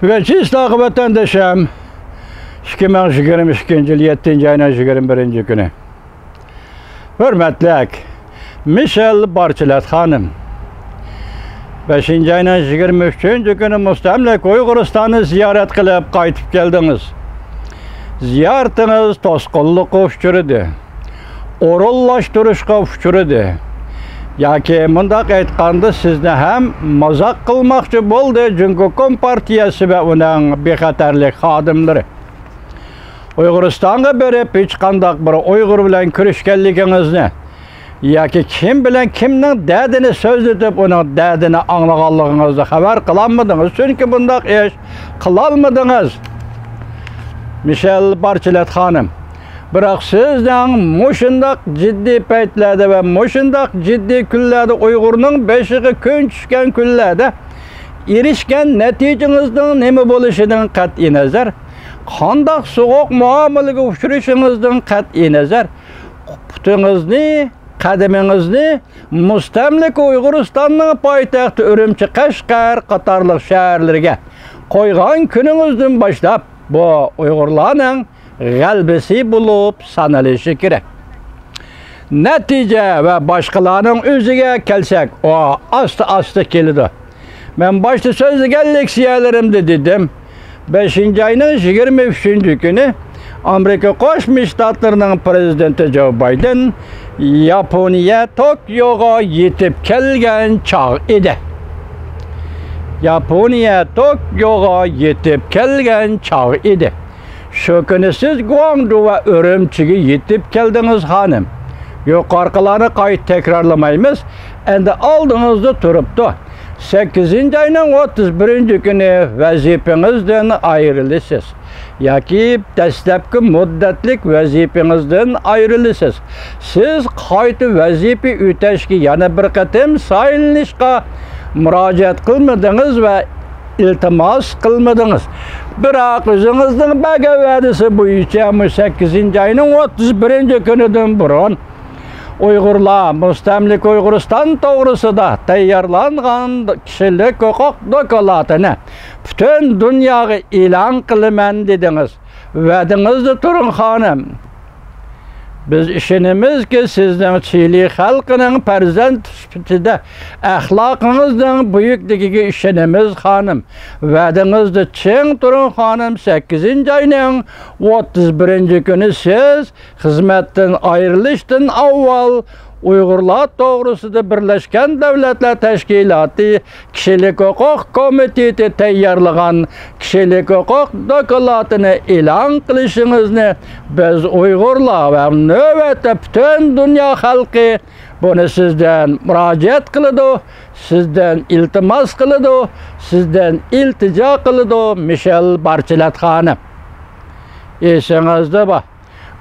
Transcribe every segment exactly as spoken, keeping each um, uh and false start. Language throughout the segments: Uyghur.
بۈگۈن چىسلاغا ۋەتەندىشىم، ئىككى مىڭ يىگىرمە ئىككىنچى يىل يەتتىنچى ئاينىڭ يىگىرمە بىرىنچى كۈنى. ھۆرمەتلىك مىشېل بارچىلەت خانىم، بەشىنچى ئاينىڭ يىگىرمە ئۈچىنچى كۈنى مۇستەملىكە ئۇيغۇرىستاننى زىيارەت قىلىپ قايتىپ كەلدىڭىز. زىيارىتىڭىز توسقۇنلۇققا ئۇچرىدى، ئورۇنلاشتۇرۇشقا ئۇچرىدى. ياكى مۇنداق ئېيتقاندا، سىزنى ھەم مازاق قىلماقچى بولدى جۇڭگو كومپارتىيەسى ۋە ئۇنىڭ بىخەتەرلىك خادىملىرى. ئۇيغۇرىستانغا بېرىپ، ھېچقانداق بىر ئۇيغۇر بىلەن كۆرۈشكەنلىكىڭىزنى ياكى كىم بىلەن كىمنىڭ دەردىنى سۆزلىتىپ، ئۇنىڭ دەردىنى ئاڭلىغانلىقىڭىزنى خەۋەر قىلالمىدىڭىز، چۈنكى بۇنداق ئىش قىلالمىدىڭىز، مىشېل بارچىلەت خانىم. بىراق سىزنىڭ مۇشۇنداق جىددىي پەيتلەردە ۋە مۇشۇنداق جىددىي كۈنلەردە، ئۇيغۇرنىڭ بېشىغا كۈن چۈشكەن كۈنلەردە ئېرىشكەن نەتىجىڭىزنىڭ نېمە بولۇشىدىن قەتئىينەزەر، قانداق سوغۇق مۇئامىلىگە ئۇچرىشىڭىزدىن قەتئىينەزەر، پۇتىڭىزنى، قەدىمىڭىزنى مۇستەملىكە ئۇيغۇرىستاننىڭ پايتەختى ئۈرۈمچى، قەشقەر قاتارلىق شەھەرلىرىگە قويغان كۈنىڭىزدىن باشلاپ، بۇ ئۇيغۇرلارنىڭ غەلىبىسى بولۇپ سانىلىشى كېرەك. نەتىجە ۋە باشقىلارنىڭ ئۆزىگە كەلسەك، ئۇ ئاستا-ئاستا كېلىدۇ. مەن باشتا سۆزلىگەن لېكسىيەلىرىمدە دېدىم، بەشىنچى ئاينىڭ يىگىرمە ئۈچىنچى كۈنى ئامېرىكا قوشما شتاتلىرىنىڭ پىرېزىدېنتى جو بايدېن ياپونىيە توكيوغا يېتىپ كەلگەن چاغ ئىدى. ياپونىيە توكيوغا يېتىپ كەلگەن چاغ ئىدى. شۇ كۈنى سىز گۇاڭجۇ ۋە ئۈرۈمچىگە يېتىپ كەلدىڭىز، خانىم. يۇقىرىقىلارنى قايتا تەكرارلىمايمىز، ئەمدى ئالدىڭىزدا تۇرۇپتۇ. سەككىزىنچى ئاينىڭ ئوتتۇز بىرىنچى كۈنى ۋەزىپىڭىزدىن ئايرىلىسىز ياكى دەسلەپكى مۇددەتلىك ۋەزىپىڭىزدىن ئايرىلىسىز. سىز قايتا ۋەزىپە ئۆتەشكە يەنە بىر قېتىم سايلىنىشقا مۇراجىئەت قىلمىدىڭىز ۋە ئىلتىماس قىلمىدىڭىز. بىراق ئۆزىڭىزنىڭ بەرگەن ۋەدىسى بويىچە مۇشۇ سەككىزىنچى ئاينىڭ ئوتتۇز بىرىنچى كۈنىدىن بۇرۇن ئۇيغۇرلار مۇستەملىكە ئۇيغۇرىستان توغرىسىدا تەييارلانغان كىشىلىك ھوقۇق دوكلاتىنى پۈتۈن دۇنياغا ئېلان قىلىمەن دېدىڭىز. ۋەدىڭىزدە تۇرۇڭ، خانىم. بىز ئىشىنىمىزكى، سىزنىڭ چىلى خەلقىنىڭ پەرزەنتى سۈپىتىدە ئەخلاقىڭىزنىڭ بۈيۈكلۈكىگە ئىشىنىمىز، خانىم. ۋەدىڭىزدە چىڭ تۇرۇڭ، خانىم. سەككىزىنچى ئاينىڭ ئوتتۇز بىرىنچى كۈنى سىز خىزمەتتىن ئايرىلىشتىن ئاۋۋال ئۇيغۇرلار توغرىسىدا بىرلەشكەن دۆلەتلەر تەشكىلاتى كىشىلىك ھوقۇق كومىتېتى تەييارلىغان كىشىلىك ھوقۇق دوكلاتىنى ئېلان قىلىشىڭىزنى بىز ئۇيغۇرلار ۋە نۆۋەتتە پۈتۈن دۇنيا خەلقى بۇنى سىزدىن مۇراجىئەت قىلىدۇ، سىزدىن ئىلتىماس قىلىدۇ، سىزدىن ئىلتىجا قىلىدۇ، مىشېل بارچىلەت خانىم. ئېسىڭىزدە بار.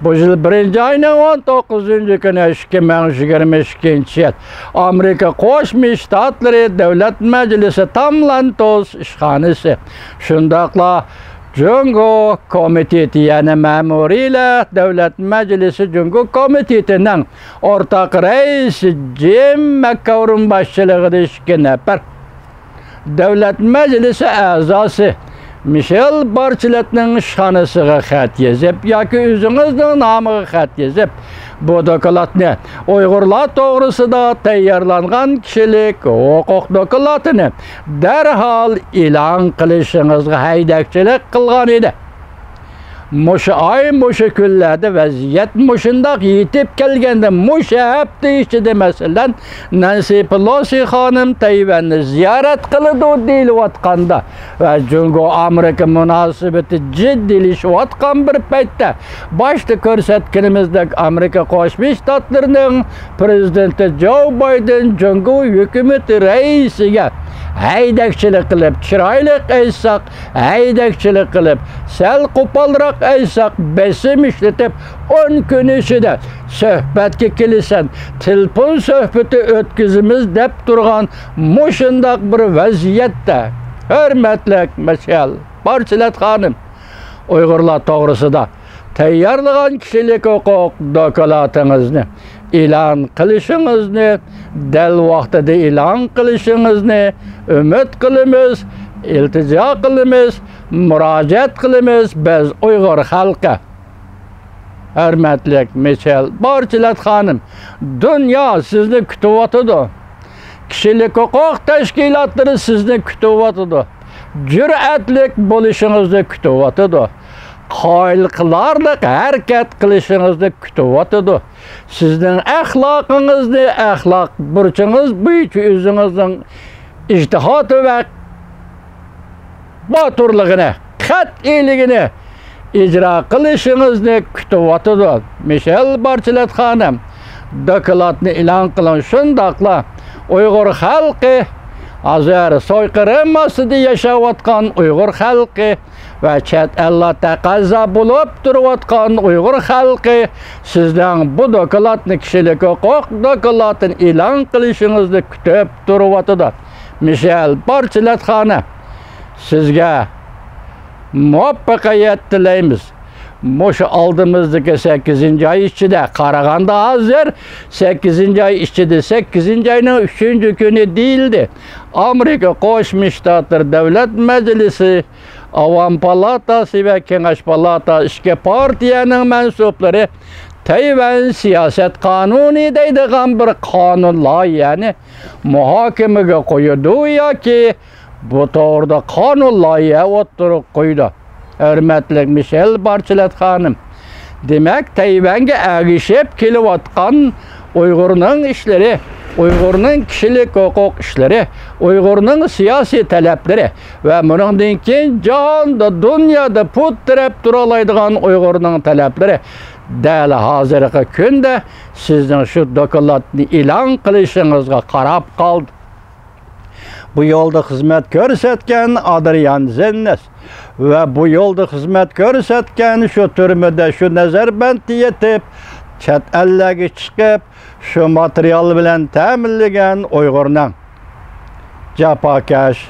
بۇ يىل بىرىنچى ئاينىڭ ئون توققۇزىنچى كۈنى، ئىككى مىڭ يىگىرمە ئىككىنچى يىل، ئامېرىكا قوشما شتاتلىرى دۆلەت مەجلىسى تاملانتوس ئىشخانىسى، شۇنداقلا جۇڭگو كومىتېتى، يەنى مەمۇرىيلەر دۆلەت مەجلىسى جۇڭگو كومىتېتىنىڭ ئورتاق رەئىسى جىم مەككاۋرۇن باشچىلىقىدا ئىككى نەپەر دۆلەت مەجلىسى ئەزاسى مىشېل بارچىلەتنىڭ ئىشخانىسىغا خەت يېزىپ ياكى ئۆزىڭىزنىڭ نامىغا خەت يېزىپ، بۇ دوكلاتنى، ئۇيغۇرلار توغرىسىدا تەييارلانغان كىشىلىك ھوقۇق دوكلاتىنى دەرھال ئېلان قىلىشىڭىزغا ھەيدەكچىلىك قىلغان ئىدى. مۇشۇ ئاي، مۇشۇ كۈنلەردە ۋەزىيەت مۇشۇنداق يېتىپ كەلگەندە، مۇشۇ ھەپتە ئىچىدە، مەسىلەن، نانسى پېلوسى خانىم تەيۋەننى زىيارەت قىلىدۇ دېيىلىۋاتقاندا ۋە جۇڭگو ئامېرىكا مۇناسىۋىتى جىددىيلىشىۋاتقان بىر پەيتتە، باشتا كۆرسەتكىنىمىزدەك، ئامېرىكا قوشما شتاتلىرىنىڭ پىرېزىدېنتى جو بايدېن جۇڭگو ھۆكۈمىتى رەئىسىگە ھەيدەكچىلىك قىلىپ، چىرايلىق ئېيتساق، ھەيدەكچىلىك قىلىپ، سەل قوپالراق ئېيتساق، بېسىم ئىشلىتىپ، ئون كۈن ئىچىدە سۆھبەتكە كېلىسەن، تېلېفون سۆھبىتى ئۆتكۈزىمىز دەپ تۇرغان مۇشۇنداق بىر ۋەزىيەتتە، ھۆرمەتلىك مىشېل بارچىلەت خانىم، ئۇيغۇرلار توغرىسىدا تەييارلىغان كىشىلىك ھوقۇق دوكلاتىڭىزنى ئېلان قىلىشىڭىزنى، دەل ۋاقتىدا ئېلان قىلىشىڭىزنى ئۈمىد قىلىمىز. ئىلتىجا قىلىمىز، مۇراجىئەت قىلىمىز بىز ئۇيغۇر خەلقى. ھۆرمەتلىك مىشېل بارچېلەت خانىم، دۇنيا سىزنى كۈتۈۋاتىدۇ. كىشىلىك ھوقۇق تەشكىلاتلىرى سىزنى كۈتۈۋاتىدۇ. جۈرئەتلىك بولۇشىڭىزنى كۈتۈۋاتىدۇ. قايىل قىلارلىق ھەرىكەت قىلىشىڭىزنى كۈتۈۋاتىدۇ. سىزنىڭ ئەخلاقىڭىزنى، ئەخلاق بۇرچىڭىز بويىچە ئۆزىڭىزنىڭ ئىجتىھاتى ۋە باتۇرلۇقىنى، قەتئىيلىكىنى ئىجرا قىلىشىڭىزنى كۈتۈۋاتىدۇ. مىشېل بارچېلەت خانىم، دوكلاتنى ئېلان قىلىڭ. شۇنداقلا ئۇيغۇر خەلقى، ھازىر سويقىرىم ئاستىدا ياشاۋاتقان ئۇيغۇر خەلقى ۋە چەت ئەللەر تەقەززا بولۇپ تۇرۇۋاتقان ئۇيغۇر خەلقى سىزنىڭ بۇ دوكلاتنى، كىشىلىك ھوقۇق دوكلاتىنى ئېلان قىلىشىڭىزنى كۈتۈپ تۇرۇۋاتىدۇ. مىشېل بارچېلەت خانىم، سىزگە مۇۋەپپەقىيەت تىلەيمىز. مۇشۇ ئالدىمىزدىكى سەككىزىنچى ئاي ئىچىدە، قارىغاندا ھازىر سەككىزىنچى ئاي ئىچىدە، سەككىزىنچى ئاينىڭ ئۈچىنچى كۈنى دېيىلدى. ئامېرىكا قوشما شتاتلىرى دۆلەت مەجلىسى، ئاۋام پالاتاسى ۋە كېڭەش پالاتا ئىككى پارتىيەنىڭ مەنسۇپلىرى تەيۋەن سىياسەت قانۇنى دەيدىغان بىر قانۇن لايىھەنى مۇھاكىمىگە قويىدۇ ياكى بۇ توغرىدا قانۇن لايىھە ئوتتۇرىغا قويىدۇ. ھۆرمەتلىك مىشېل بارچېلەت خانىم، دېمەك، تەيۋەنگە ئەگىشىپ كېلىۋاتقان ئۇيغۇرنىڭ ئىشلىرى، ئۇيغۇرنىڭ كىشىلىك ھوقۇق ئىشلىرى، ئۇيغۇرنىڭ سىياسىي تەلەپلىرى ۋە بۇنىڭدىن كېيىن جاھاندا، دۇنيادا پۇت تىرەپ تۇرالايدىغان ئۇيغۇرنىڭ تەلەپلىرى دەل ھازىرقى كۈندە سىزنىڭ شۇ دوكلاتنى ئېلان قىلىشىڭىزغا قاراپ قالدى. بۇ يولدا خىزمەت كۆرسەتكەن ئادرىيان زېننېس ۋە بۇ يولدا خىزمەت كۆرسەتكەن، شۇ تۈرمىدە، شۇ نەزەربەندتە يېتىپ، چەت ئەللەرگە چىقىپ، شۇ ماتېرىيال بىلەن تەمىنلىگەن ئۇيغۇرنىڭ جاپاكەش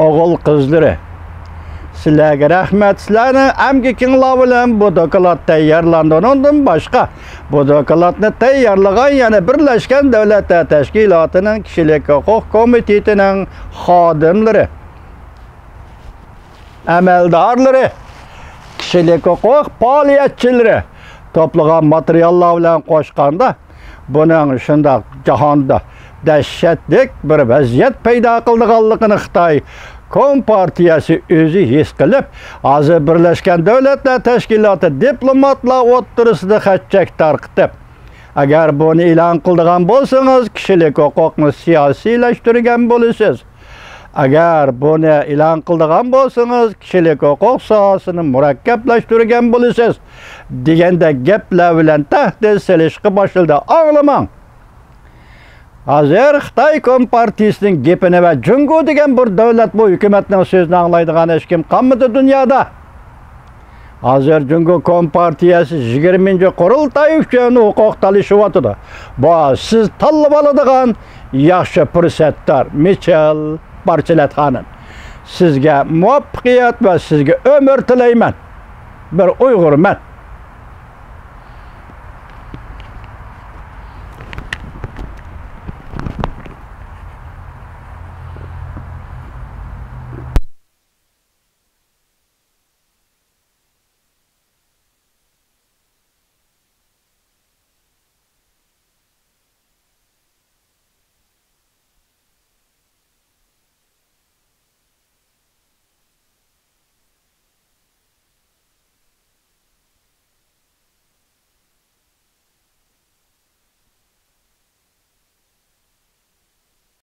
ئوغۇل-قىزلىرى، سىلەرگە رەھمەت. سىلەرنىڭ ئەمگىكىڭلار بىلەن بۇ دوكلات تەييارلاندى. ئۇنىڭدىن باشقا، بۇ دوكلاتنى تەييارلىغان يەنە بىرلەشكەن دۆلەتلەر تەشكىلاتىنىڭ كىشىلىك ھوقۇق كومىتېتىنىڭ خادىملىرى، ئەمەلدارلىرى، كىشىلىك ھوقۇق پائالىيەتچىلىرى توپلىغان ماتېرىياللار بىلەن قوشقاندا، بۇنىڭ شۇنداق جاھاندا دەھشەتلىك بىر ۋەزىيەت پەيدا قىلىدىغانلىقىنى خىتاي كومپارتىيەسى ئۆزى ھېس قىلىپ، ھازىر بىرلەشكەن دۆلەتلەر تەشكىلاتى دىپلوماتلار ئوتتۇرىسىدا خەت-چەك تارقىتىپ، ئەگەر بۇنى ئېلان قىلىدىغان بولسىڭىز، كىشىلىك ھوقۇقنى سىياسىيلەشتۈرگەن بولىسىز. ئەگەر بۇنى ئېلان قىلىدىغان بولسىڭىز، كىشىلىك ھوقۇق ساھەسىنى مۇرەككەپلەشتۈرگەن بولىسىز، دېگەندەك گەپلەر بىلەن تەھدىت سېلىشقا باشلىدى. ئاڭلىماڭ! ھازىر خىتاي كومپارتىيىسىنىڭ گېپىنى ۋە جۇڭگو دېگەن بىر دۆلەت، بۇ ھۆكۈمەتنىڭ سۆزىنى ئاڭلايدىغان ھېچكىم قالمىدى دۇنيادا. ھازىر جۇڭگو كومپارتىيەسى يىگىرمىنچى قۇرۇلتاي ئۈچۈن ھوقۇق تالىشىۋاتىدۇ. بۇ سىز تاللىۋالىدىغان ياخشى پۇرسەتتۇر، مىچېل بارچېلەت خانىم. سىزگە مۇۋەپپەقىيەت ۋە سىزگە ئۆمۈر تىلەيمەن. بىر ئۇيغۇرمەن.